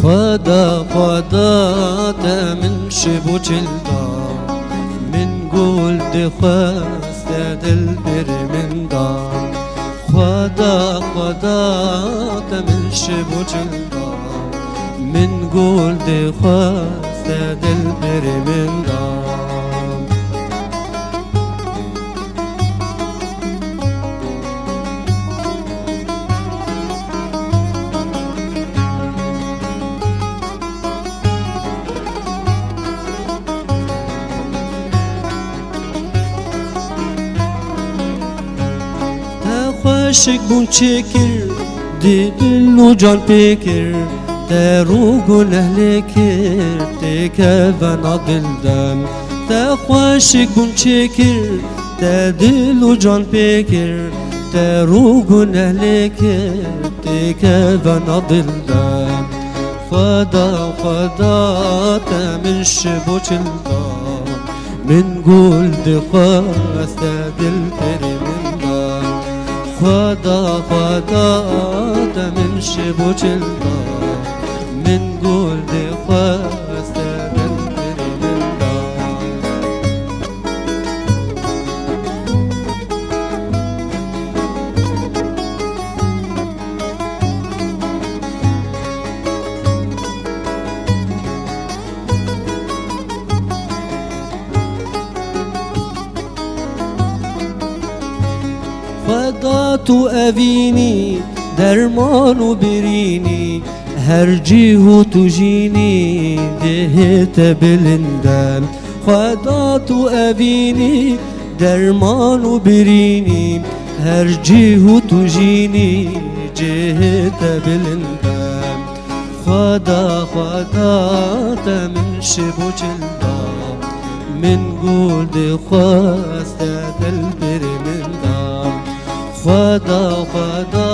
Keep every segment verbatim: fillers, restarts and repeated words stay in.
Xweda, Xweda, te min şiv û çil da, min gul dixweste dilbirê min da. Xweda, Xweda, te min şiv û çil da, min gul dixweste dilbirê min da. Te xweşik bûn çêkir, dî dil û can pê kir, te rû guneh lê kir, têkevena dil de. Te xweşik bûn çêkir, te dil û can pê kir, te rû guneh lê kir, têkevena dil de. Xweda, Xweda, te min şiv û çil da, min gul dixweste dilbirê min da. Xweda, Xweda, te min şiv û çil da, min gul dixweste dilbirê min da. Xweda, tu evînî, derman û birînî, her cîh û tu jînî, dihê te bilind e. Xweda, tu evînî, derman û birînî, her cîh û tu jînî, cihê te bilind e. Xweda, Xweda, te min şiv û çil da, min gul dixweste dilbirê min da. Xweda, Xweda,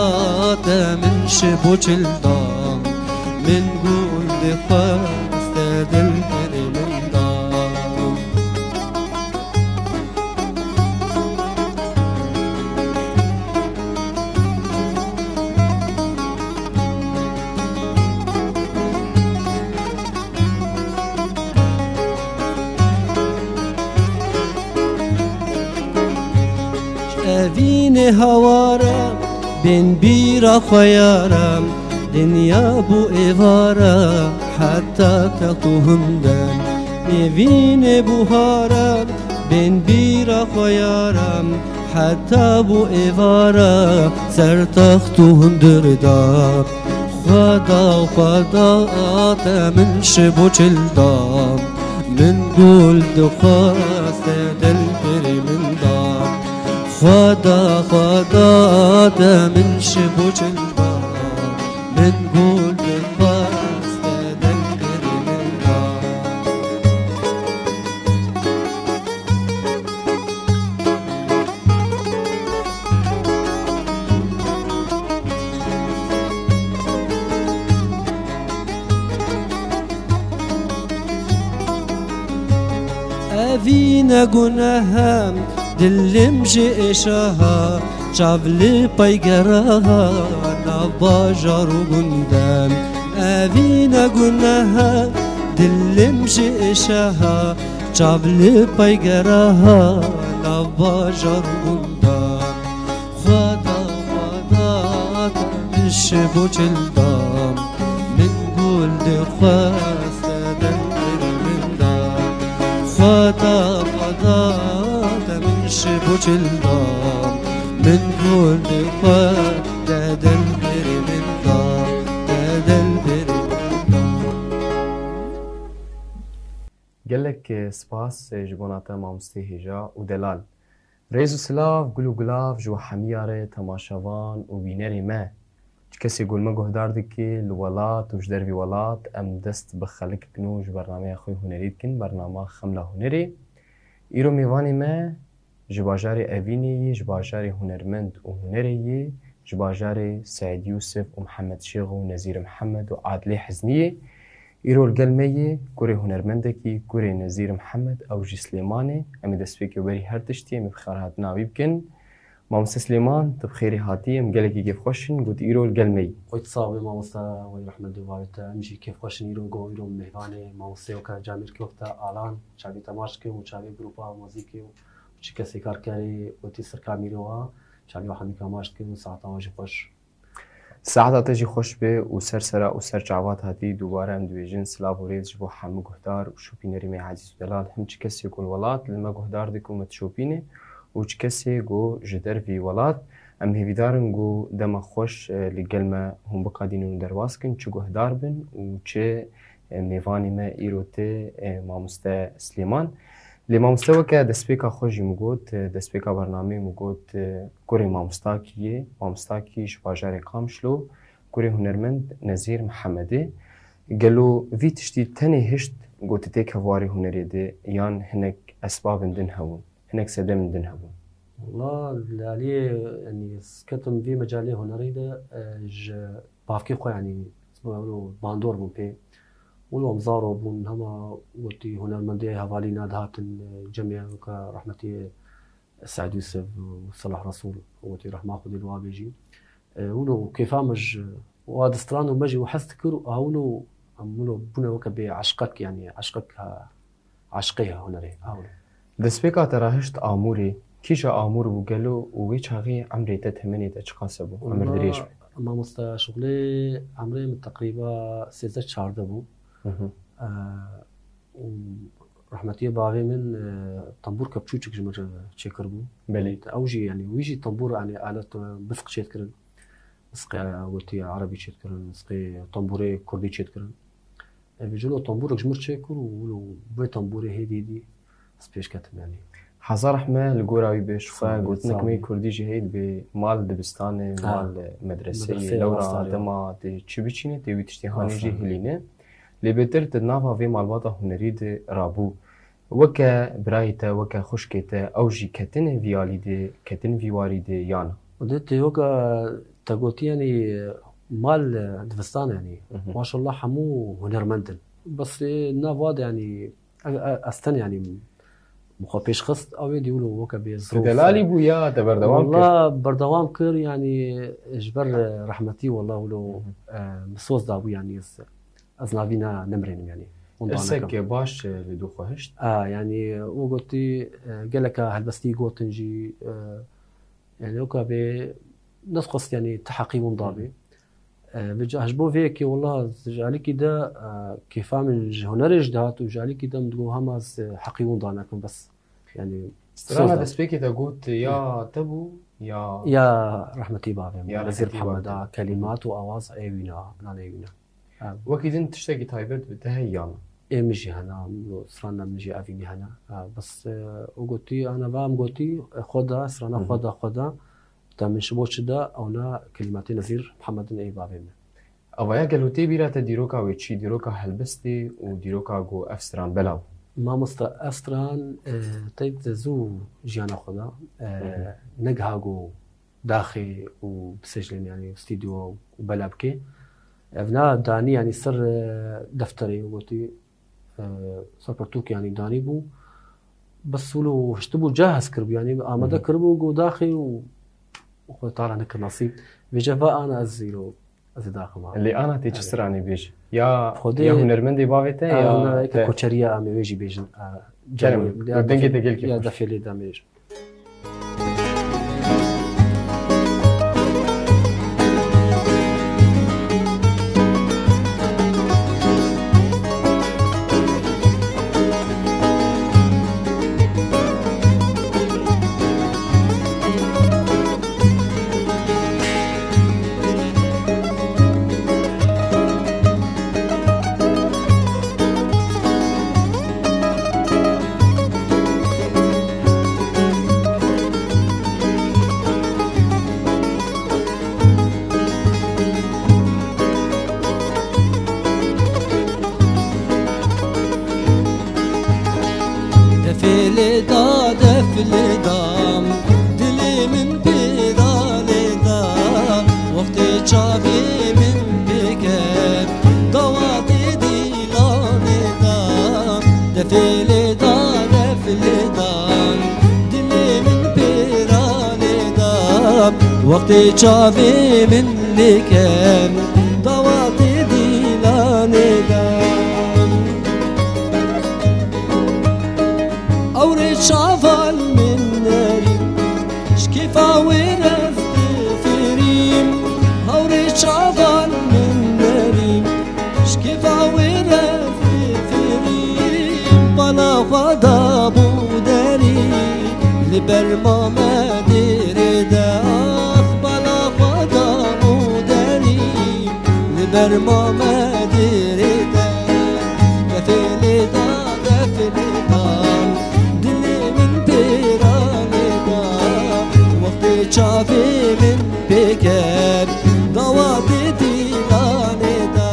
te min şiv û çil da, min gul dixweste dilbirê min da. Evînê hawara, bên bîra xwe yara, dinya bû êvara, heta text û hunde. Evînê buhara, bên bîra xwe yara, heta bû êvara, ser text û hundir da. Xweda, Xweda, te min şiv û çil da, min gul dixweste dilbirê min da. Xweda, Xweda, te min şiv û çil da, min gul dixweste dilbirê min da. Evîne gunehe, dilim ji êşaha, çav li peygeraha, nav bajar û gund e. Evîne gunehe, dilim ji êşaha, çav li peygeraha, nav bajar û gund e. Xweda, Xweda, te min şiv û çil da, min gul dixweste dilbirê min da. Xweda, Xweda, te min şiv û çil da, min gul dixweste dilbirê min da, dilbirê min da. Gelek, e, spas, e, ji bona te mamostê hêja û delal. Rêz û silav, gul û gulav ji we hemiya re, temaşevan û bînerê me. Çi kesê ku li me guhdar dike li welat û ji dervî welat, em dest bi xelik dikin û ji bernameya xwe hunerî dikin, bernama Xemla Hunerê. Îro mêvanê me ji bajarê Evînê yê, ji bajarê hunermend û hunerê yê, ji bajarê Seîd Yûsif û Mihemed Şêx û Nezîr Mihemed û Adilê Hiznî yê. Îro li gel me yê kurê hunermendekî, kurê Nezîr Mihemed, ew jî Silêmanê. Em ê destpêkê û berî her tiştî em ê bi xêrhatina wî bikin. Mamoste Silêman, tu bi xêrê hatî, em gelekî kêfxweş in, got îro li gel me yî. Xwît sax be mamoste, wey rehmet dû bavê te. Em jî kêfxweş in îro, go îro mêvanê mamoste weke camêr kewte Alan, çavê te maç dikim û çavê grûpa muzîkê û çi kesê karkerê wetî sirka mîro a, çavê hemî ka maç dikim û saeta we jî xweş. Saeta te jî xweş be û ser sera û ser çavat hatî dubare em dibêjin silav û rêz ji bo hemû guhdar û şopînerê me ezîz û delal, him çi kesê ku li welat li me guhdar dike û me dişopîne û çi kesê ku ji dervî welat. Em hêvîdar in ku dema xweş, e, li gel me hûn biqedînin û derbas kin, çi guhdar bin û çi, e, mêvanê me îro tê, e, mamoste Silêman. Lê mamoste weke destpêka xwe jî min got, destpêka bernameyê min got, kurê mamostakî yê, mamostakî ji bajarê Qamişlo, kurê hunermend Nezîr Mihemedê. Gelo vî tiştî tenê hişt got tê kevarê hunerê de yan hinek esbabên din hebûn, hinek sebemên din hebûn? Wala li aliyê, yanî, ez ketim vî mecalê hunerî de, e, ji bavkê xwe, yanî, wilo bandor bûn pê. Wilo em zaro bûn, hema wetî hunermendê hevalî nedihatin, e, cemê weke rehmetî Seîd Yûsif û Selah Resûl, wetî rehma Xwedê li wa bê jî. E, wilo kêfa me ji wa distran û me jî û hez dikir û a wilo em wilo bûne weke bê eşqek, yanî eşqek ha, eşqê ya hunerê, a wilo. Destpêka te rahişt Amûrê, kîja Amûr bû gelo û wê çaxê emrê te, temenê te çiqas bû? Emir dirêj be. Mamoste, şixulê emrê min teqrîba sêzdeh çardeh bû. Hı hı. E, û rehmetiyê bavê min, e, tembûrke piçûçik ji min re çêkiribû. Belê. Ew jî, yanî, wî jî tembûr, yanî, alet, e, bisq çêdikirin. Bisqê, e, wetî erebî çêdikirin, bisqê tembûrê kurdî çêdikirin. E, vêcin o tembûrek ji min çêkir û wilo vê tembûrê hêdî hêdî ez pêş ketim, yanî. Hezar rehme li gora wî be, ji xwe gotinek me yê kurdî jî heye, dibê mal dibistanê, mal medreseyê, lewra dema tê çi biçîne, tê wî tiştê hanê jî hilîne. Lê bêtir tu di nava vê malbata hunerî de rabû. Weke birayê te, weke xwişkê te, ew jî ketine vî alî de, ketin vî warî de yan? Û de tê weke te gotî, yanî mal, e, dibistan, yanî. Hı hı. Maşallah hemû hunermend in. Bes, e, nav wa de, yanî, e, e, ez ten, yanî, bi xwe pêş xist, ew ê dî wilo weke bê zirov. Te delalî bû ya te berdewam kir? Walla berdewam kir, yanî, ji ber, e, rehmetî, walla wilo, hı hı, e, min soz dabû, yanî, ez, ez navî ne, nemirênim, yanî. Ondan nekim. Irsek baş, e, li dû xwe hişt? A, yanî, û gotî, e, geleka helbestî gotin jî, e, yanî, weka bê, nexwest, yanî, ti heqî win dabê. Hı hı. E, vêca ji bo vê yekê, wela, ji alîkî de, e, kêfa min ji hunerê jî dihat û ji alîkî de min digot, hema ez, e, heqî win danekim, bes. Yanî, strana destpêkê te got, ya te bû, ya, ya rehmetî bavê min, ya Nezîr Mihemed, a, kelîmat û awaz ê wî ne, nanê wî ne. Wekî din tiştekî taybet bi te heye yan? Ê min jî hene, strana min jî evînî hene. Ha, bes, e, û gotî, ana va em gotî, e, xwe da, strana xwe da, xwe da. Te min ji bo çi da, ew na kelîmatê Nezîr Mihemed in ê bavê min. Avaya gelo tê bîra te dîroka wê çi, dîroka helbestê û dîroka ku ev stran belav? Mamoste, ev stran, e, teyb de zû jiyana xwe da, e, negiha ku daxê û bisêjlên, yanî stûdyo û bela bikê. Ev na danî, yanî ser, e, defterê û gotî, e, ser pirtûk, yanî danî bû. Bes wilo hiştibû, cahez kiribû, yanî amade kiribû, got daxê û xwe tala nekir nasîb. Vêca va ana ez îro, ez ê daxim ha. Lê ana tê çi stranê bêj? Ya, ya hunermendê bavê te, ya te? Koçeriya em ê wê jî bêjin. Kerem, dengê te gelkî xweş. Ya defê lê damêj. Defê lê da, def lê da, dilê min pê da lê da. Wextê çavê min pê ket, dawa tê dîlanê da. Defê lê da, def lê da, dilê min pê da lê da. Wextê çavê min lêkem dawatê dîlanê de. Ewrê çavan min nerî, ji kêfa wê rez difirîm. Ewrê çavan min nerî, ji kêfa wê rez difirîm. Bala xwe dabû derî, li ber Mamedê rê de, ax, bala xwe dabû derî, li ber Mamedê rê de. Defê lê da, defê lê da, dilê min pêra lê da. Wextê çavê min pê ket, dawa tê dîlanê da.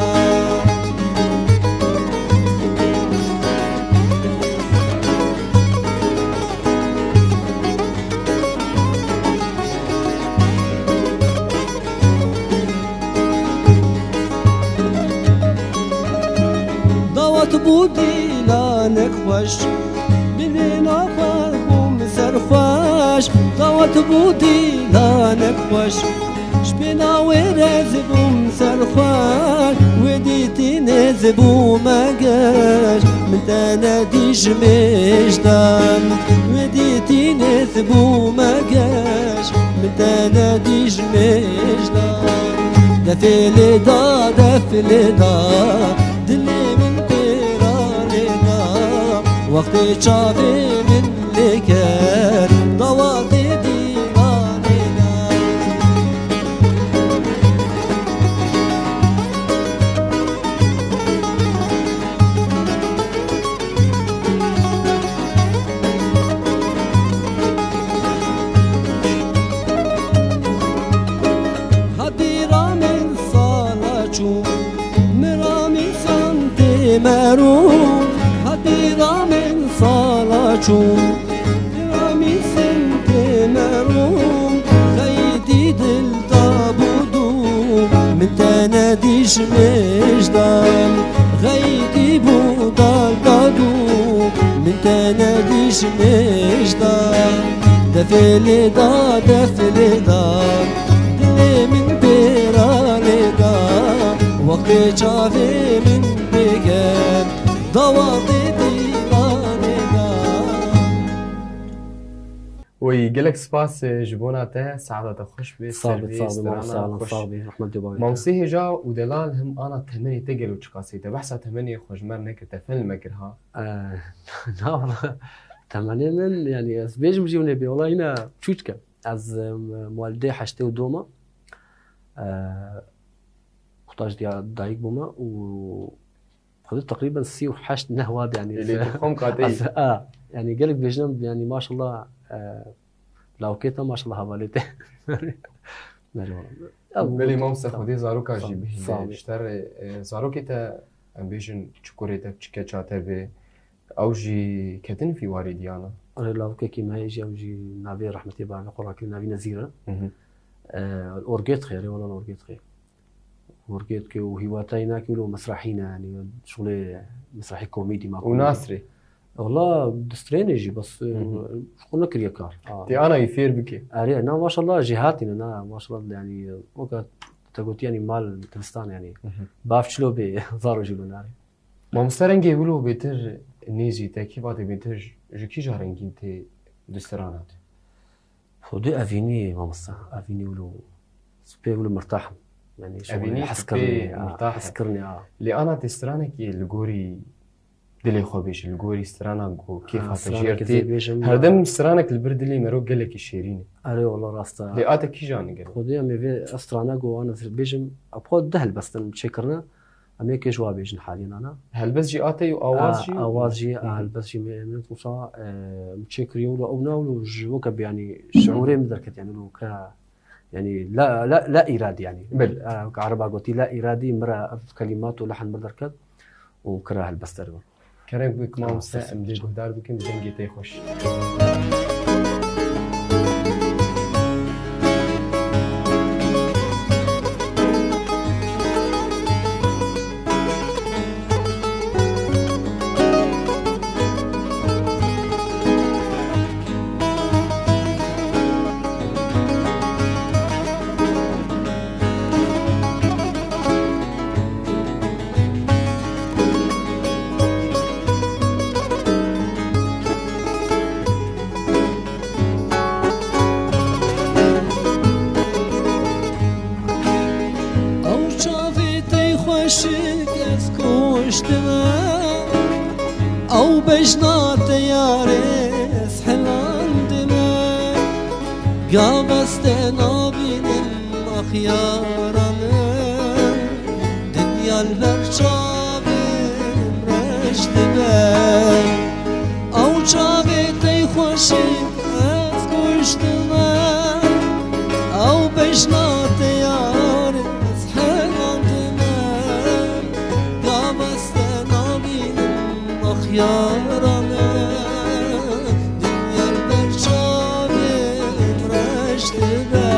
Dawet bû dîlanek xweş, binê naxwe bûm serxweş. Dawet bû dîlanek xweş, ji bêna wê rez bûm serxweş. Wê dîtî nêz bûme geş, min te nedî ji mêj de. Wê dîtî nêz bûme geş, min te nedî ji mêj de. Defê lê da, def lê da, dilê min pêra lê da. Wextê çavê min lê ket, dawa tê dîlanê da. Hebîra min sala çû, min ramîsan tê merû. Hebîra min sala çû, min ramîsan tê merû. Xeydî dil dabû dû, min te nedî ji mêj de. Xeydî bû dal dadû, min te nedî ji mêj de. Defê lê da, def lê da, dilê min pêra lê da. Wextê çavê min pê ket, dawa tê dîlanê da. Wey, gelek spas, e, ji bona te, saeta te xweş be, Sağ ol, sağ ol, sağ ol, sağ ol, sağ ol, rahmet û barekê. Mamostê hêja û delal him ana temenê te gelo çiqasî, te behsa temenê xwe ji me nekir, te fel nekir ha? Eh, na, wala, temenê min, yani, ez bêjim jî hûn ê bê, wala, yine çûçke. Ez, em, muwelidê heştê û doma, eh, Qutaş diya dayik bûme û Xwedê teqrîben sî û heşt neh wa de, yani, Ê, lê tu xom kateyî. Ez, a, yani, gelek bêjinem, yani, maşallah, e, lawkê te, maşallah, hevalê te. Merî wala. Ya, bu Belê, mamoste, Xwedê zaroka jî bihîle. Sağ ol. Ji te re, e, zarokê te, em bêjin, çi kurê te, çi keça te bê, ew jî ketin fî warê diyana? Erê, lawkekî me heye jî, ew jî navê rehmetê bavê xwe rakirî, navî Nezîr e. Hı hı. E, orgê dixê, erê, wala orgê dixê. Orgê dike û hîwatayî nake wilo mesrahî ne, yani, şuxulê mesrahî komîdî ma Û komîdî. Nasrê? Wala distrênê jî, bes, Hı hı. Şuxul nekiriye kar. Ha. Tê ana wî fêr bike. Erê, na maşallah jêhatî ne, na maşallah, yani, weka te gotî, yani, mal dibistan, yani. Hı hı. Bav çilo bê, zaro jî lo nare. Mamoste, rengê wilo bêtir nêzî te kî vatê bêtir ji kîja rengîn tê di strana te? Xwedê evînî, mamoste, evînî wilo spê wilo mirtah im. Yani, şuxulê Evînî hez spê kirinê, ya, mirtah hez e. Kirinê, ya. Lê ana tê stranekî li gorî dilê xwe bêjî, li gorî strana ku kêfa Ha, te jê stranekî re tê. Dê bêjim, Herdem ya. Stranek li bir dilê mero gelekî şêrîn e. Erê, wala rast e. Lê a te kîjan e gelo? Xwedê em ê vê strana ku ana bêjim, a xwe du helbest in çêkirine. Em ê kê ji wa bêjin halî nana. Helbest jî a te û awaz A, jî? Awaz jî, Hı hı. Helbest jî me, me wisa, e, min çêkiriye wilo ew na wilo ji weke bi, yani, şiûrê min derket, yani, wilo ke, yani, la, la, la îradî, yani. Belê. E, weke ereba gotî, la îradî min re ev kelîmat û lehn min derket û kira helbest derve. Kerem bik, Tamam, mamoste, sağ ol. Em dê guhdar bikin, dengê te xweş. Şik ez kuştime, ew bejna te yarê ez helandime. Gav ez te nabînim, ax yara min. Dinya li ber çavên reş dibe. Ew çavê tey xweşik ez kuştime. Ew bejna te yarê ez helandime. Gav ez te nabînim, ax yara min. Dinya li ber çavên reş dibe.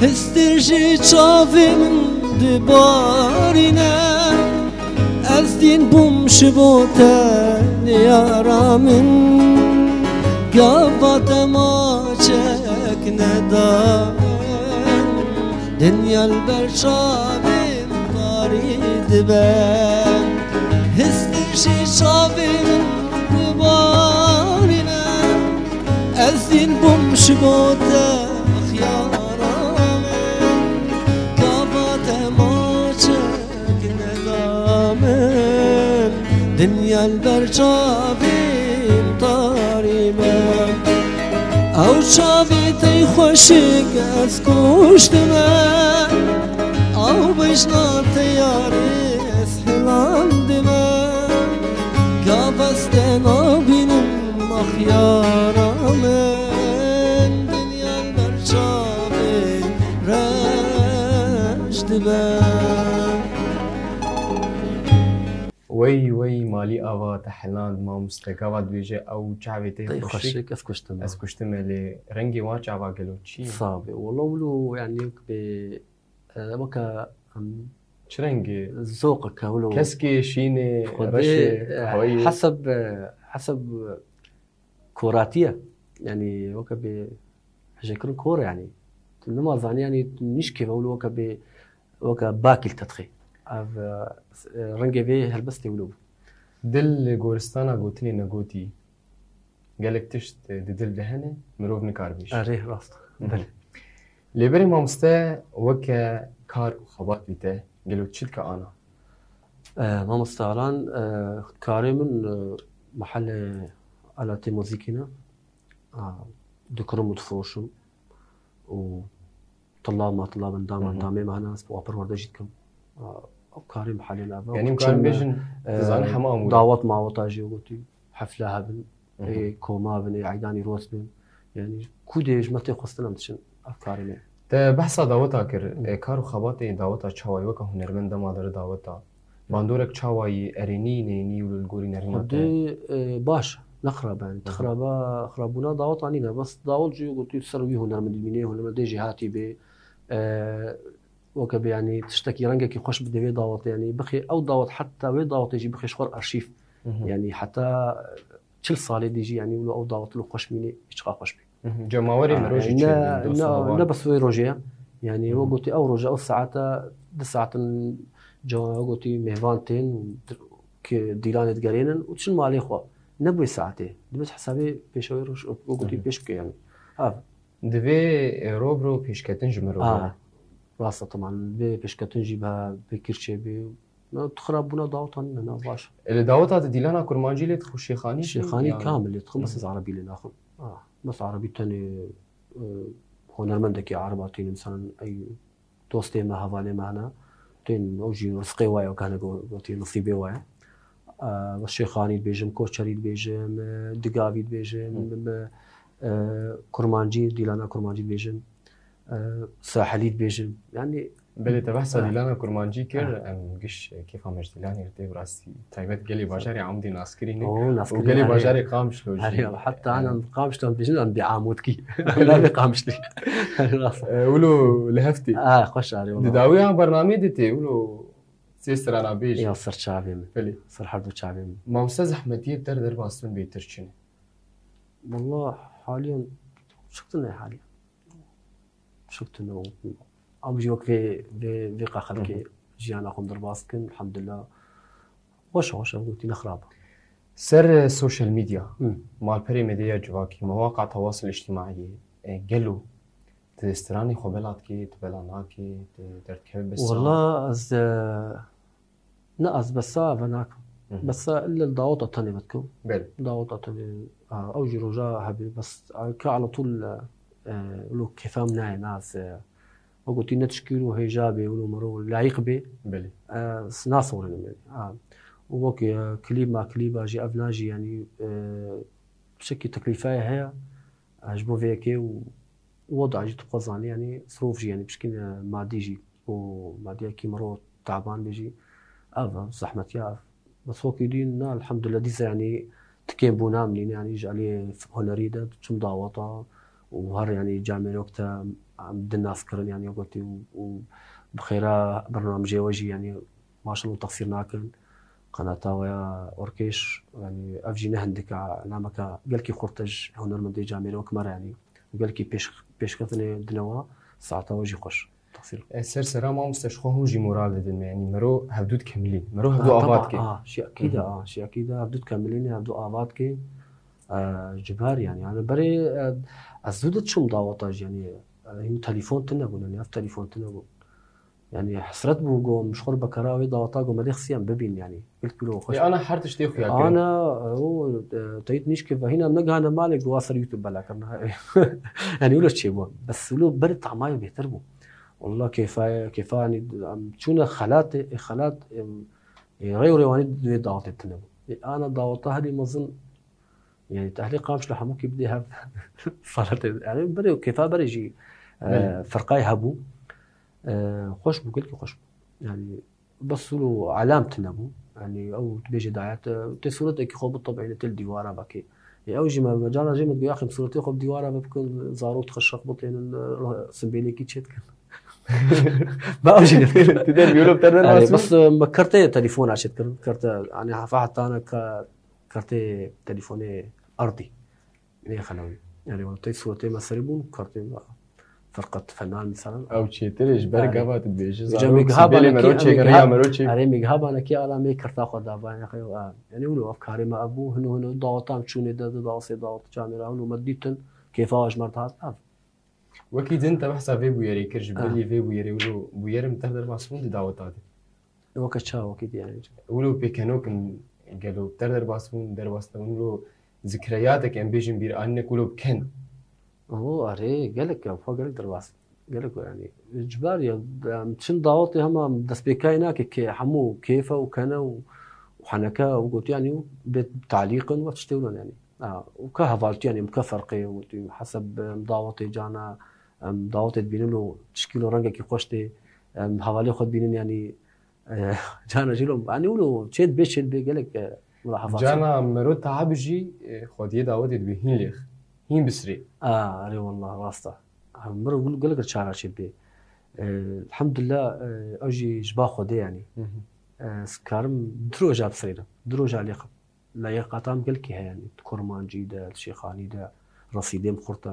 Histê ji çavê min dibarîne, ez dîn bûm ji bo te yara min. Gava te maçek neda, dinya li ber çavê tarî dibe. Histê ji çavê min dibarîne, ez dîn bûm ji bo te, ax yara min. Gava te maçek neda min, dinya li ber çavên tarî be. Ew çavê tey xweşik ez kuştime, ew bejna te yarê ez hilandime. Gav ez te nabînim, ax yara min, dinya li ber çavê reş dibe. Wey, wey, malî ava te heland, mamoste, gava dibêje, ew çavê te Tey xweşik, xweşik, ez kuştim. Ez kuştim, lê rengê wa çava gelo çi ye? Sabe, wala wilo, yani, wek bê, e, weke, em, Çi rengê? Zoqeke wilo. Keskê, şînê, Xwedê, reşê, e, qehweyê? Heseb, e, heseb, e, koratiye. Yani, weke bê hejêkirin kor e, yani. Tu nima zanî, yani, tu nişkê ve wilo weke bê, weke bakî li te dixê. Ev, e, rengê vê helbestê wilo bû. Dil li goristana gotinê negotî. Gelek tişt di dil de hene, mirov nikare bêje. Erê, rast. Mhm. Belê. Lê berê mamoste, weke kar û xebatê te, gelo çi dike ana? E, mamoste Alan, e, karê min, e, mehelê aletê muzîkî ne. A, dikirim û difiroşim. Û tila ma tila bin, dama Hı hı. damê me hene, ez bi wa perwerde jî dikim. A, ew karê mehelê ne, ev Yani, em karin bêjin, e, tu zanî hema amûr e. Dawet maweta jî gotî, hefle hebin, Hı hı. ê koma bin, ê eydanî roz bin. Yani, ku dê ji me tê xwestin em diçin, ev karê me. Te behsa daweta kir, Hı. e, kar û xebatê daweta çawa ye, weke hunermend dema dere daweta? Bandorek çawa yî, erênî, nênî û li gorî nermîna te? Xwedê, e, baş, ne xirab e, yani. Hı hı. Xiraba, xirabûna daweta nîne, bes dawet jî gotî ser wî hunermend bînê, hunermendê jêhatî bê. E, weke bê, yani, tiştekî rengekî xweş bide vê dawetê, yani, bixê ew dawet, heta wê dawetê jî bixê ji xwe re arşîv. Hı hı. Yani, heta çil salê dî jî, yani, wilo ew dawet wilo xweş mînê, çiqa xweş bê. Mhm. Cemawerê Ha, mirov jî yani çêdibin, ne, dost û ne, heval. Ne bes wê rojê ye. Yani, Mhm. wek gotî, ew roja, ew saeta, du saetin cemawer gotî, mêvan tên, ki dîlanê digerênin û diçin malê xwe. Ne bi wê saetê. Dibêt hesabê pêşa wê roj, wek gotî, Mhm. pêş bike, yani. Ha. Divê, e, rov rov pêşketin ji mirov Ha. re. Rast e, teman. Divê pêşketin jî be, pêkir çêbe. Na, tu xirabûna daweta nîne, na, baş. E, li daweta te dîlana kurmancî lê dixwe, şêxanî jî Şêxanî yan? Kamil lê dixwe, bes Hı hı. ez erebî lê naxwim. Ah, bes erebî tenê, e, hunermendekî ereba têne, misalan, ey dostê me, hevalê me hene, tên ew jî rizqê wa ye, wek hene go-, gotî, nisîbê wa ye. E, bes şêxanî dibêjim, koçerî dibêjim, e, digavî dibêjim, Hı. bi, bi, e, kurmancî, dîlana kurmancî dibêjim, e, sahilî dibêjim. Yani, Belê, te behsa dîlana kurmancî kir, em giş kêfa me ji dîlanê tê, bi rastî taybet gelê bajarê Amûdê naskirî ne û gelê bajarê Qamişlo jî. Heta em Qamişlo dibêjin, em bê Amûdkî. Em nabê Qamişlî. Wilo li hev tê. Ah, xweş arê wilo. Di dawiya bernameyê de tê, wilo sê strana bêj. Ya ser çavê min. Belê. Ser her du çavê min. Mamoste, zehmetiyê bi te re derbas bin bêtir çi ne? Wallah, haliyan şik tune haliyan. Şik tune û em jî wek vê, vê, vê qexelkê jiyana xwe derbas dikin, elhamdulillah. Xweş e, xweş e, gotî ne xirab e. Ser, e, social media, malperê medya civakî, mewaqa tewasul îctimaiyê, e, gelo tu stranê xwe bela dikê, tu bela nakê, tu derdikeve besa? Wallah, ez, e, ne, ez besa ve nakim. Besa illa daweta tenê ve dikim. Belê. Daweta tenê, a, ew jî roja hebê, bes, a, ke ala tûl, e, lo kêfa min nayê, ne ez, e, wek gotî ne tişkî û hêja bê, wilo mero layîq bê. Belê. E, s-, nasewrênim yani. Ha. Û wek, e, klîb ma klîba jî, ev na jî yani, e, tiştekî teklîfayê heye. E, ji bo vê yekê û, û weda jî tu xwe zanî yani, sirov jî yani pişkî, e, madî jî û madiyekî mero taban bê jî. Ev e, zehmetiya ev. Bes wekî dîn, na, elhamdulillah, dîsa, yanî, tikên bûna min nîne, yanî, ji alî hunerî de çim daweta û her, yanî, camêrok te em din nas kirin, yanî, gotî û, û bi xêra bernamejê we jî, yanî, maşallah, texsîr nakin. Qenata we ya Orkêş, yanî, ev jî ne hindik e, nameke gelkî xurt e ji hunermendê camêrok me re, yanî, gelkî pêş-, pêşketinê dinewa, saeta we jî xweş. Tesîr. E, ser sera mamoste ji xwe hûn jî moral didin me. Yanî mero hevdû dikemilîn. Mero hevdû ava dike. Ha, taban, ha, şî ekîd e, ha, şî ekîd e, hevdû dikemilîn, hevdû ava dike. E, ji ber yanî, yanî berê, e, ez zû diçûm daweta jî, yanî, e, hîn telefon tune bûn, yanî ev telefon tune bûn. Yanî hesret bû, go, min ji xwe re bekara wê daweta, go, me dê xisiyem bibîn, yanî. Gelkî wilo xweş. Ê, ana her tiştê xuya kirin. Ana, e, o, e, teyit nîşke ve hîna negihane malê, go, wa ser YouTube bela kirina. Yanî wilo çêbû. Bes wilo berê tamayê bêtir bû. Wallah kêfa, kêfa, yanî, em çûne xelatê, ê, xelat, em, ê, rê û rêwanî di wê dawetê tune bû. Ê, ana daweta herî mezin, yanî, tehlî Qamişlo hemûkî bidê hev saletê. Yanî, berê, kêfa berê jî, e, ferqayê hebû. E, xweş bû, gelkî xweş bû. Yanî, Bes wilo elam tune bû. Yanî ew dibêje dayet, e, tê sûretekî xwe bitebîne, tê li dîwara vekê. Ê, ew jî me, me cana jê me digo, yaxê min sûretê xwe bi dîwara ve bikin, zarok dixin şex bitênin, e, simbêlekî çê dikin. Me ew jî nedikir. Tu der bî wilo bi te re... Erê, bes, e, me kertê telefona çê dikirin. Kerte, yanî hefa hetane ke-, kertê telefonê erdî. Nê xelewî. Yanî, wela tey sûretê me serî bûn, kartê me ferqet fenan, mîsalan. Ew çêtir e, ji ber gava tu dibêjî, zarok, sibêlê mero çêkir, riya mero çêkir. Erê, mêgiha banekî ala me kerta xwe da, banekî, a, yanî, wilo ev karê me ev bû, hino, hino, daweta em çûnê de, de, dawsê dawet camêra, hino me dîtin, kêfa ji me re dihat, ev. Wekî din te behsa vê bûyerê kir, ji bilî vê bûyerê, wilo bûyer in te derbas bûn di daweta de. Weke çawa, wekî diyarê. Wilo pêkenok in gelo ter derbas bûn, derbas nebûn, wilo zikreyatek em bêjin bîr anîne ku wilo bi ken. O, erê, gelek ya, xwe gelek derbas. Gelek o, yanî. Ji ber ya, em çin dawetê hema destpêkayê nake ke hemû kêfe û kene û, û heneke û gotî, yanî, û bê talîq in we tiştê wilo, yanî. Ha, û ke hevaltî, yanî, ke ferqê, gotî, heseb, em dawetê cana, em dawetê dibînin û tişkîlo rengekî xweş tê, em hevalê xwe dibînin, yanî, E, cana jî lo, anî wilo çê dibê, çê dibê gelek, e, wila hefa. Cana mero taha bi jî, e, xwediyê dawetê dibê hîn lêx, hîn bisrê. A, erê wallah, rast e. Ha, mero wilo gelek çara çê dibê. E, elhamdulillah, e, ew jî ji ba Xwedê yanî. Hı hı. E, ez karim du roja bisrênim, du roja lêxim. Leyaqata min gelkî heye, yanî, di Kurmancî de, di Şêxanî de, resîdê min xurt e.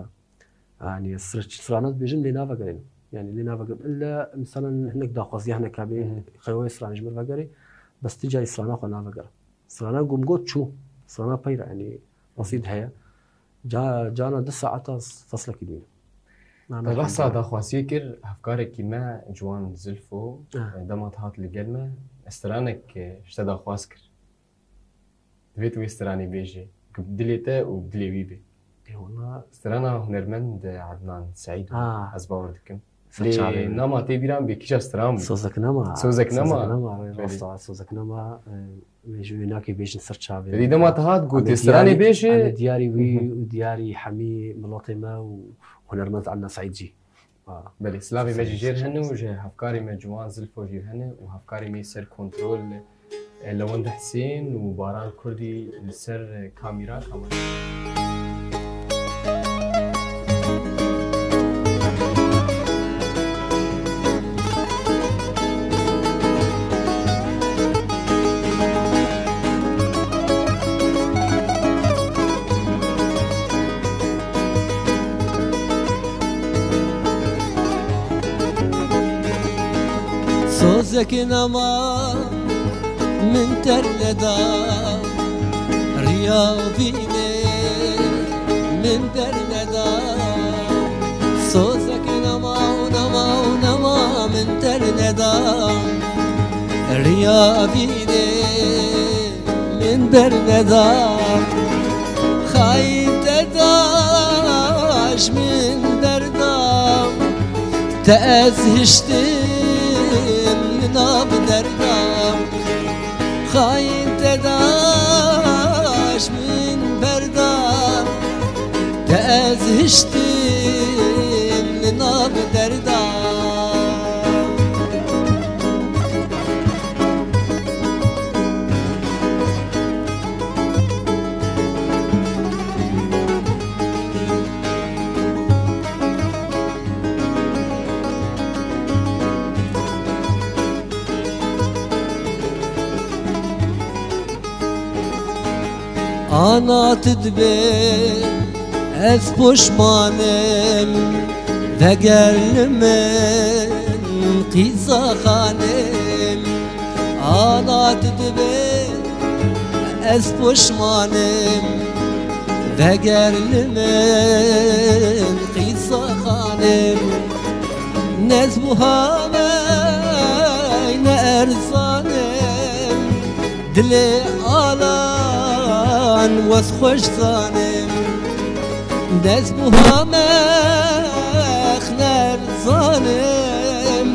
Yanî, sir-, sirana dibêjim lê navegerînim. Yanî, lê navegerim. Îlla, misalan, hinek daxwaziya hinek hebê, xeywê sirana ji min vegerê, bes ti carî sirana xwe navegerim. Sirana ku min got çû, sirana peyre, yanî, resîd heye. Ca-, cana du saeta feslekî dibînim. Te behsa daxwaziyê kir, hevkarekî me, Ciwan Zilfo, dema te hat li gel me, stranek, e, ji te daxwaz kir. Divê tu wê stranê bêjî, ku bi dilê te û bi dilê wî bê. Ê, wela. Strana hunermend Ednan Seîd bû, ez bawer dikim. Lê nama tê bîra min bê kîja stran bû? Sozeknama. Sozeknama. Sozeknama, rê rast e, Sozeknama, e, wê ji wê nakê bêjin ser çavê. Dema te hat gotê stranê bêjî. Em ê diyarî wî û diyarî hemî miletê me û hunermend Ednan Seîd jî. Belê, silavê me jî jêr hene û ji hevkarê me Ciwan Zilfo jî hene û hevkarê me ser kontrol, e, Lewend Husên û Baran Kurdî li ser, e, kamera, kamera. Sozek nema min ter neda, riya vînê min der neda. Sozek nema û nema û nema min ter neda, riya vînê min berneda. Xayîn te daş min berda, te ez hiştim li nav derda. Xayîn te daş min berda, te ez hiştim li nav derda. Ana tu dibe ez poşmanim, veger li min qîza xanim. Ana tu dibe ez poşmanim, veger li min qîza xanim. Nez buha me ne erzanim, dilê alan wez xweş zanim. Dest buha me xner zanim,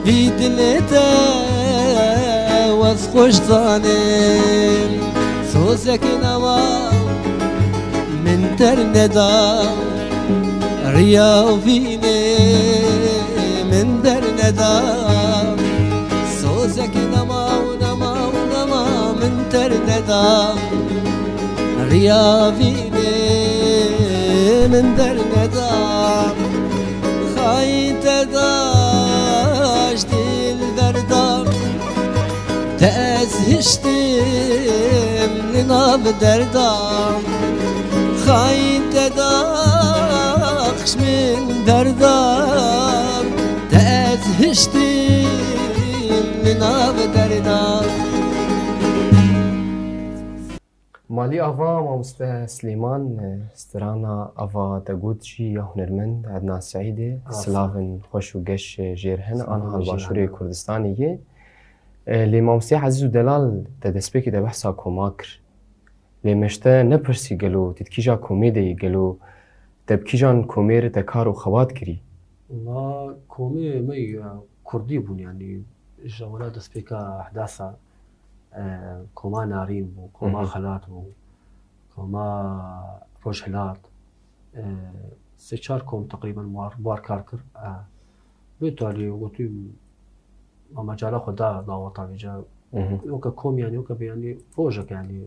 vî dilê te wez xweş zanim. Sozek nema min ter neda, riya vînê min der neda. Sozek nema û nema û nema min ter neda, riya vînê min der neda. Xayîn te daş dilberda, te ez hiştim li nav derda. Xayîn te dax min berda, te ez hiştim li nav derda. Malî Ava, mamoste Silêman, e, strana Ava te got jî ya hunermend Ednan Seîdê, Aferin. Silavên xweş û geş, e, jêr hene, Silavên aniha li jêr Başûrê hene. Kurdistanê yê. E, lê mamoste Ezîz û Delal, te destpêkê de behsa koma kir. Lê me ji te nepirsî gelo, tu di kîja komê de yî, gelo te bi kîjan komê re te kar û xebat kirî? Wela komê me yî, e, kurdî bûn, yanî ji ewela destpêka ehdasa, e, koma Narîn bû, koma Hı hı. Xelat bû, koma Rojhilat, e, sê çar kom teqrîben bar, bar kar kir. E, bê talî gotî, ma mecala xwe da daweta vêca. Mhm. Weke kom, yanî weke bê, yanî rojek, yanî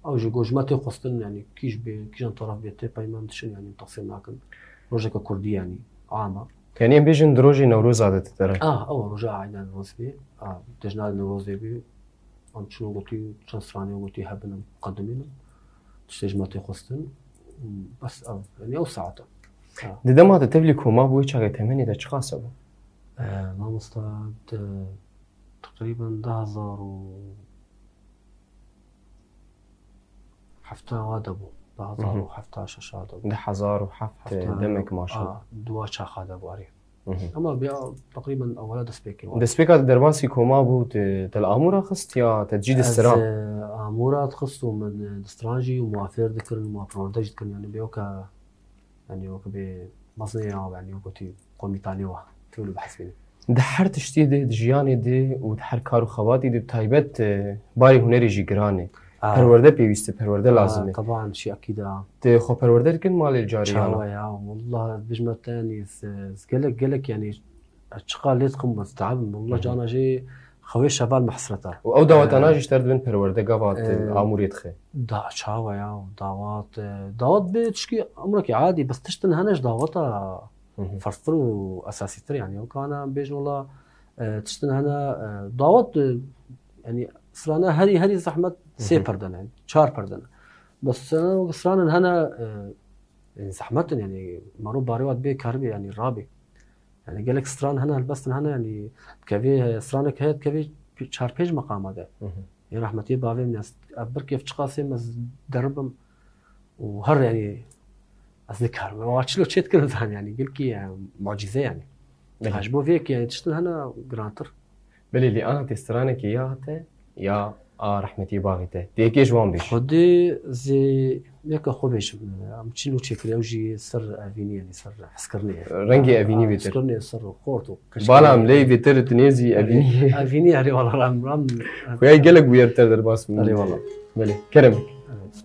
ew ji gojma tê xwestin, yanî kîj bê, kîjan taraf bê, tê peyman dişin, yanî texsîr nakin. Rojeke kurdî, yanî ama. Yanî em bêjin di rojê Newroza de tu tere. Ah, ew roja Eyda Newroz bê. Ah, cejna Newrozê bê. Em çûn gotî, çend stranê gotî hebin, em qedimînin. Tiştê ji me tê xwestin. Bes ev, yanî ew saet e. Ha. Di dema te tevlî koma bû, wê çaxê temenê te çiqas hebû? Eh, mamosta, di teqrîben du hezar û heft wa de bû. Du hezar û heft şeş de bû. Du hezar û heft Heft, demek maşallah. A, duwa çaxa de bû, arê. Mhm. Ama bi, teqrîben ewela destpêkê bû. Destpêka te derbasî koma bû, te, te li Amûra xist ya te cî distira? Ez, e, Amûra dixist û min, e, distiran jî û ma fêr dikirin û ma provde jî dikirin, yanî bê weke, yanî weke bê mezinê ya, yanî weke tî komîtanê wa. Tê wilo bihesibîne. Di her tiştî de, di jiyanê de û di her kar û xebatî de bi taybet, e, barê hunerê jî giran e. Ah. Perwerde pêwîst e, perwerde lazim e. Ah, teban, şî ekîd e. Tu xwe perwerde dikin malê carî yana? Çawa ya, wallah, bijme te, yanî, ez, ez gelek, gelek, yanî, çiqa lê dikim, ez teabim. Wallah, Hı hı. cana jê xewê şeval me hesret e. Û ew dawetana Ee, jî ji te re dibin perwerde, gava tu ee, amûrê dixe? Da, çawa ya, dawat, ee, dawat bê tişkî emrekî adî, bes tiştin hene ji daweta Hı hı. ferztir û esasîtir, yanî, ew kana em bêjin, wallah, ee, tiştin hene, ee, dawet, ee, yanî, strana herî, herî zehmet sê Hı hı. perde ne, çar perde ne. Bes strana, stranin hene, ee, Yanî zehmet in, yanî mero barê wan bê karibê, yanî rabê. Yanî gelek stran hene, helbestin hene, yanî dikevê, stranek heye dikevê pi-, çar pênc meqama de. Hı hı. Ê rehmetiyê bavê min, ez, ev bir kêf çiqasê min ez deribim û her, yanî ez nikarim. Ew çilo çê dikirin zan, yanî gilkî, e, mucîze yanî. Belê. Ha, ji bo vê yekê, yanî tiştin hene girantir. Belê, lê ana tê stranekê ya te, ya a rehmetî baxî te. Tê yekê ji wan bêj. Xwedê zê yeka xwe bêjim. Em çîn û çêkirî, ew jî ser evînî, yanî ser hezkirinê ye. Rengê evînî Ha, bêtir. Hezkirinê ser xort û keşkê. Bala em lê bêtir tu nêzî evînî. Evînî, erê wala ram, ram. Xuya gelek bûyer ter derbas bûn. Erê wala. Belê, kerem. Evet.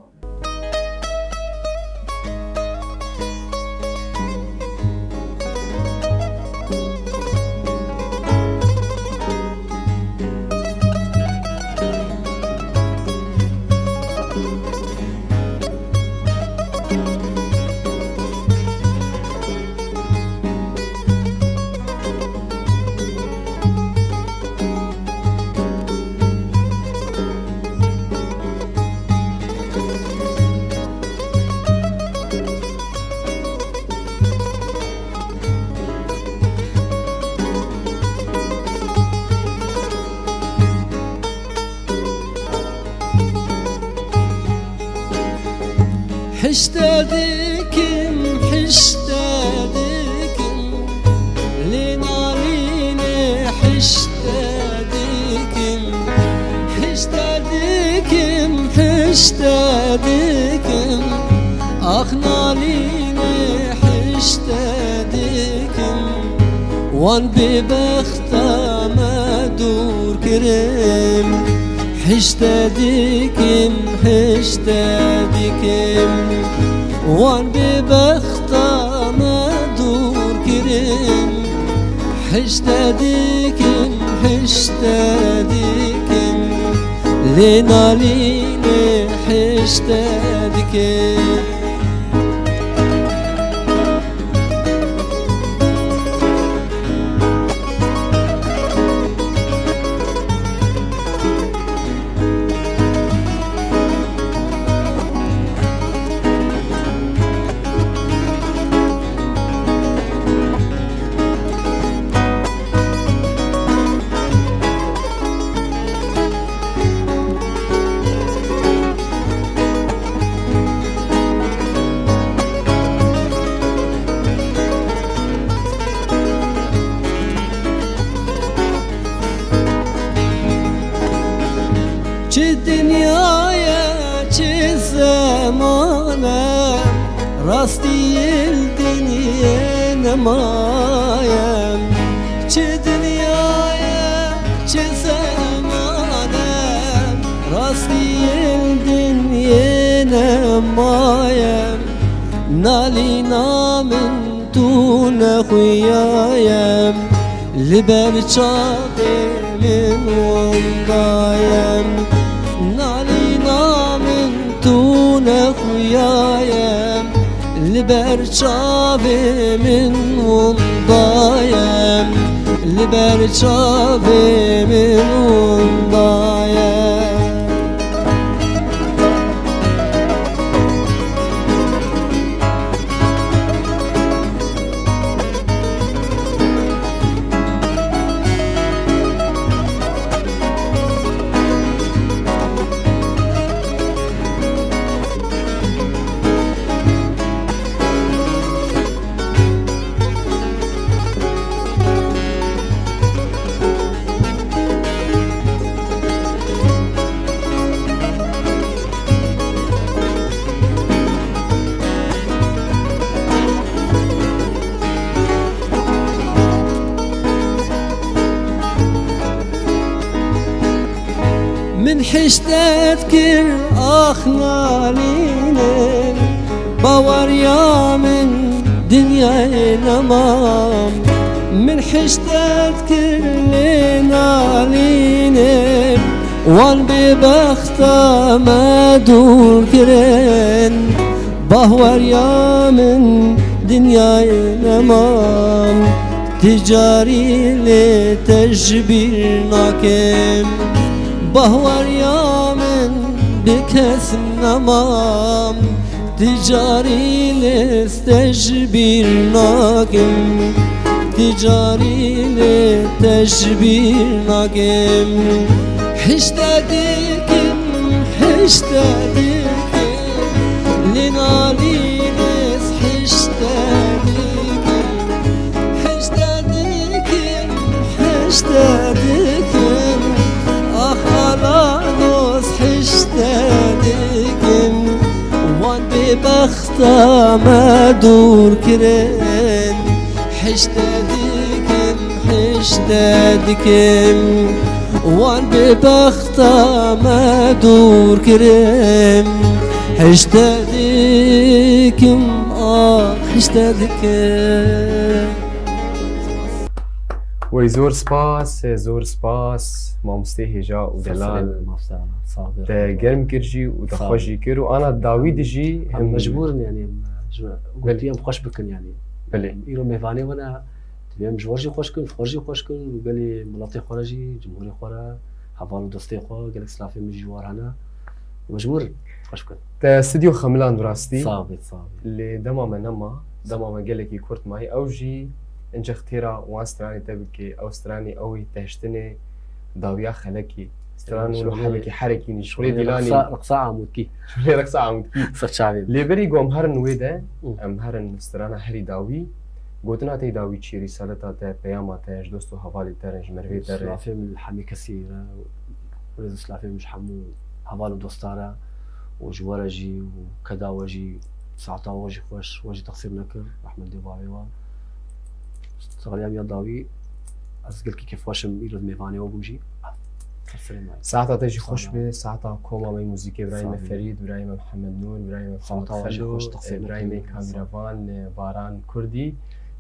Hişte dikim, hişte dikim, lê nalînê hişte dikim. Hişte dikim, hişte dikim, ax nalînê hişte dikim. Wan bêbexta me dûr kirin. Hişte dikim, hişte dikim, wan bêbexta me dûr kirin. Hişte dikim, hişte dikim, lê nalînê hişte dikim. Çi dinya ye, çi zeman e, rastî li dinyê nemaye. Çi dinya ye, çi zeman e, rastî li dinyê nemaye. Nalîna min tu nexuyaye, li ber çavê min windaye. Nalîna min tu nexuyaye, li ber çavê min windaye, li ber çavê min windaye. Min hiştet kir, ax nalîne, baweriya min dinyayê nema. Min hiştet kir lê nalîne, wan bêbexta me dûr kirin. Bahweriya min dinyayê nema. Ti carî lê te ji bîr nakim. Bahweriya min bi kes nema. Ti carî lê te ji bîr nakim. Ti carî lê te ji bîr nakim. Hişte dikim, hişte dikim. Lê nalîne ez hişte dikim. Hişte dikim, hişte dikim. Ax ala dost hişte dikim. Wan bêbexta me dûr kirin. Hişte dikim, hişte dikim. Wan bêbexta me dûr kirin. Hişte dikim, ah, hişte dikim. Wey zor spas, zor spas, mamostê hêja û delal. Te germ kir jî û te xweş jî kir û ana dawî de jî em mecbûr in, yanî, em ji Belê. Gotiye em xweş bikin, yanî. Belê. Îro mêvanê we ne, divê em ji we jî xweş kin, xwe jî xweş kin û gelê miletê xwe re jî, cumhurê xwe re, heval û dostê xwe, gelek silafê min jî ji war hene. Mecbûr in xweş bikin. Te stûdyo xemiland bi rastî. Sax bî, sax bî. Lê dema me nema, dema me gelekî kurt mayî, ew jî incex têra wan stranê te bike, ew stranê ew ê te hiştinê dawiya xelekî. Stran wilo hebekî herekî nî, şixulê dîlanî. Riqsa, riqsa amûtkî. Şixulê riqsa amûtkî. Ser çavê. Lê berî ku em herin wê de, Hı. Em herin strana herî dawî. Gotina te yê dawî çi ye, rîsaleta te, peyama te, ji dost û hevalê te re, ji merivê te re. Silafê min li hemî kesî re, rêz û silafê min ji hemû heval û dosta re û ji we re jî û keda we jî, saeta we jî xweş, we jî texsîr nekir, rehmet dê bavê we. Saliya min ya dawî, ez gelkî kêfxweş im, îro di mêvanê we bûm jî. Ser serê me. Saeta te jî xweş be, saeta koma me muzîkê, birayê me Ferîd, birayê me Mihemed Nûr, birayê me Firat Xelo, birayê me kameravan, e, Baran Kurdî.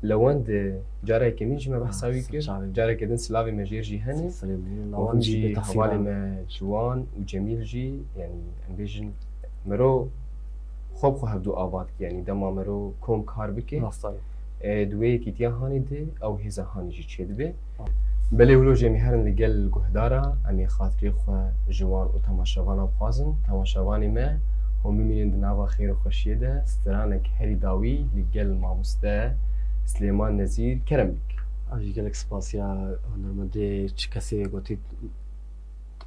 Lewend, e, careke min jî me behsa wî kir. Careke din silavê me jêr jî hene. Û hûn jî hevalê me Ciwan û Cemîl jî, yanî em bêjin, mero xwe bi xwe hevdû ava dike, yanî dema mero kom kar bike, e, di wê yekîtiya hanê de ew hêza hanê jî çêdibe. Belê wilo jî em ê herin li gel guhdara, em ê xatirê xwe ji wan û temaşevana bixwazin. Temaşevanê me, hûn bimînin di nava xêr û xweşiyê de, stranek herî dawî li gel mamoste Silêman Nezîr kerem bik. Ez jî gelek spasiya hunermendê, çi kesê gotî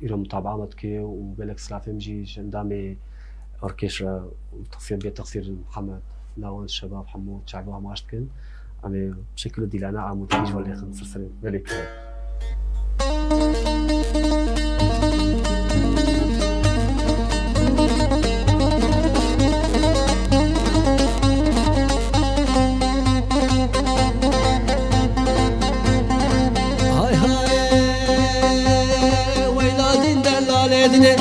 îro mutabaa me dike û gelek silafê min jî ji endamê orkestra û texsîr bê texsîr Mihemed, Lawan, Şebab, hemû çavê we hemaş dikin. Em ê şekil û dîlana amûdkî ji we lêxin, ser serê. Belê. Hay hay, weyla dîn delalê dînê,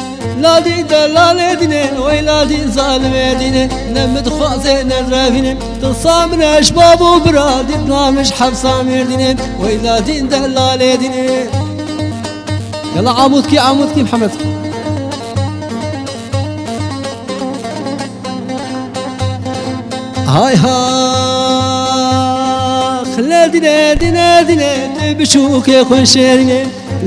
la dîn delalê dînê, weyla dîn zalimê dînê, ne min dixwaze ne revînê, qisa min e ji bab û bira, dîtna min ji hefsa mêrdînê, weyla dîn delalê dînê. Yala amûdkî, amûdkî Mihemed. Hay hax, lê dîne, dîne, dîne, tu biçûkê xwe şêrîne.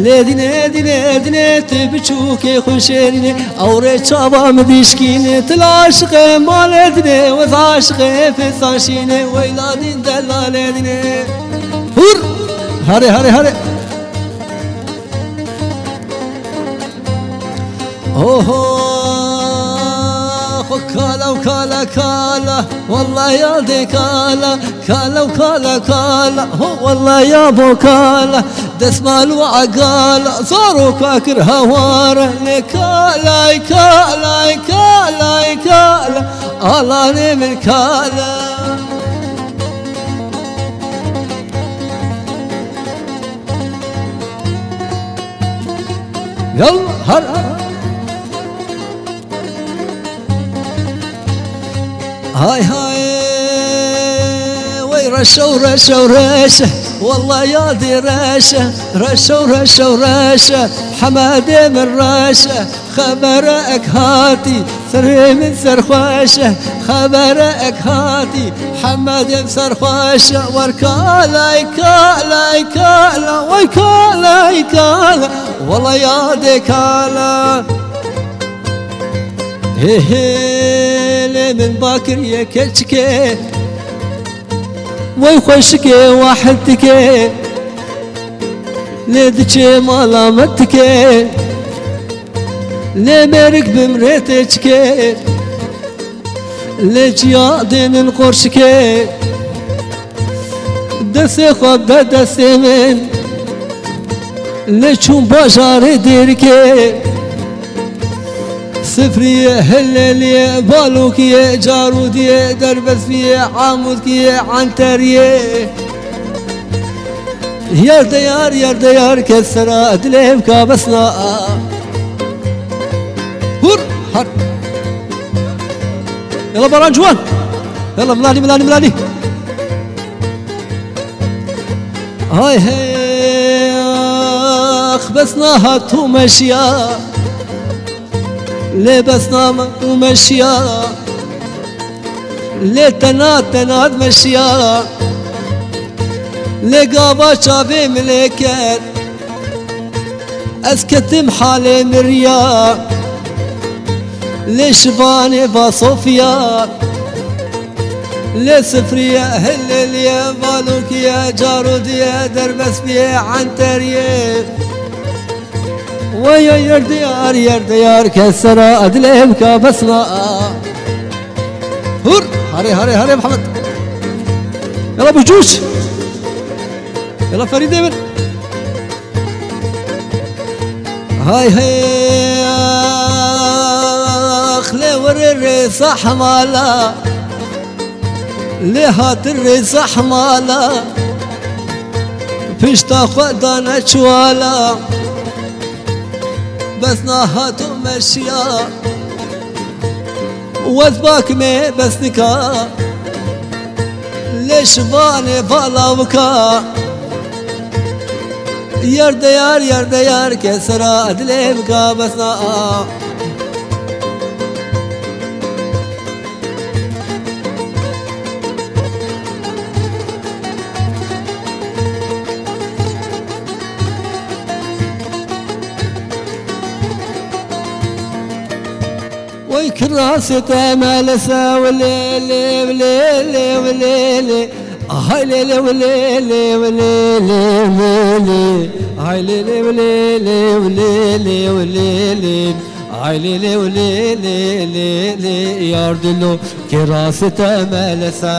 Lê dîne, dîne, dîne, tu biçûkê xwe şêrîne. Ew rê çava min dişkîne, tu aşiqê malê dîne, wez aşiqê fêsan şîne. Weyla dîn delalê dîne. Hur! Hare, hare, hare. Oho, xo kala û kala kala, wallahî ya dê kala, kala û kala kala, ho wallahî ya bo kala, desmal û agala, zor û kakir hawara, ne kalay, kalay, kalay, kala, alanê min kala. Yallah, har, har. Hay hay, wey reşe û reşe û reşe, wallah yadê reşe, reşe û reşe û reşe, Hemedê min reşe, xebere ek hatî, serê min serxweş e, xebere ek hatî, Hemedê min serxweş e, wer kalay, kalay, kala, wey kalay, kala, wallah yadê kala. Hê hê, lê min bakiriye keçikê, wey xweşikê wahid dike, lê diçê mala me dike, lê mêrik bimrê tê çikê, lê çiya dênin qorşikê. Destê xwe bide destê min, lê çûn bajarê Dêrikê. Sifriyê, Hileliyê, Balokiyê, Carûdiyê, Derbesviyê, Amûdkiyê, Enteriyê. Yar de yar, yar de yar, kes sera dilê bika besna. Hur, har. Yala Baran Ciwan. Yala Milanî, Milanî, Milanî. Ay hey, ax, besna hatû meşiya. Lê besna hatû meşiya. Lê tena, tena meşiya. Lê gava çavê min lê ket. Ez ketim halê miriya. Lê şivanê va Sofiya. Lê sifriye, hileliye, valûkiye, carûdiye, derbesbiye, enteriye. Wey yer diyar, yer diyar, kesera edlê bika besna. Hur! Hare, hare, hare Mihemed. Yala bu cûç. Yala Ferîdê min. Hay hey, ax, lê were rê sahmala. Lê hatin rê sahmala. Pişta xwe dane çiwala. Besna hato meşiya. Wez bak me besnika. Lê şivanê vala wika. Yer de yar, yer de yar, kesera dilê bika besna. Oy kirasê te melese, wilê lê, wilê lê, wilê lê. Ahay lê lê, wilê lê, wilê lê, wilê lê. Ahay lê lê, wilê lê, wilê lê, wilê lê. Ahay lê lê, wilê lê, lê lê. Yar dilo kirasê te melese.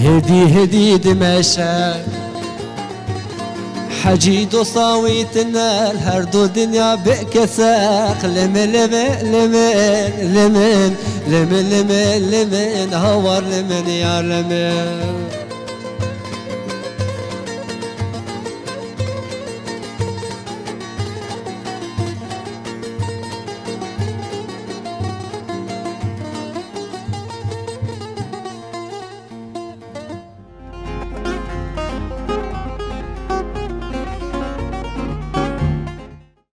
Hêdî hêdî dimeşe. Hecî dosta wî tine, her du dinya bê keseq. Limi, limi, limin, limin, limi, limi, limin, hawar limin, yar limin.